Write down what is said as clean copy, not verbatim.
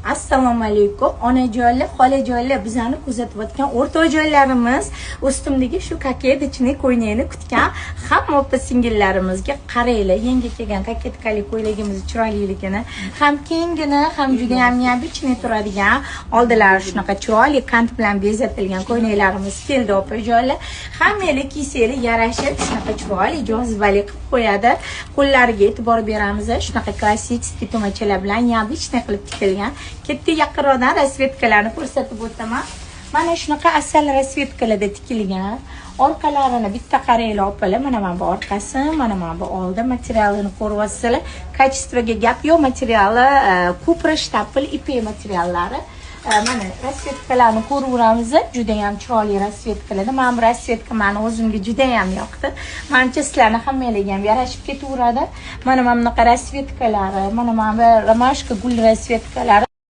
Assalomu alaykum, onajonlar, xolajonlar, bizani kuzatayotgan o'rtoqjonlarimiz, ustimdagi shu кокеточный ko'ylakni kutgan hamma opa singillarimizga qaranglar, yangi kelgan кокетка li ko'ylagimiz chiroyliligini, ham kengini, ham juda ham необычный turadigan, oldilari shunaqa chiroyli kant bilan bezatilgan ko'ylaklarimiz keldi, opajonlar. Hammanglar kiysanglar yarashib, shunaqa chiroyli, jozibali qilib qo'yadi. Qo'llariga e'tibor beramiz, shunaqa klassik tumachalar bilan необычный qilib tikilgan. Katta yaqinroqdan расцветка larni ko'rsatib o'taman. Mana shunaqa asal расцветка larda tikilgan. Orqalarini bitta qaranglar, opalar. Mana bu orqasi, mana bu oldi. Materialini ko'ryapsizlar. Качество ga gap yo'q, materiali купра, штапель, ipek materiallari. Mana расцветка larni ko'raveramiz, juda ham chiroyli расцветка larda. Mana bu расцветка mani o'zimga juda ham yoqdi. Manimcha, sizlarni hammanglarga ham yarashib ketaveradi. Mana bunaqa расцветка lari, mana bu ромашка gul расцветка lari.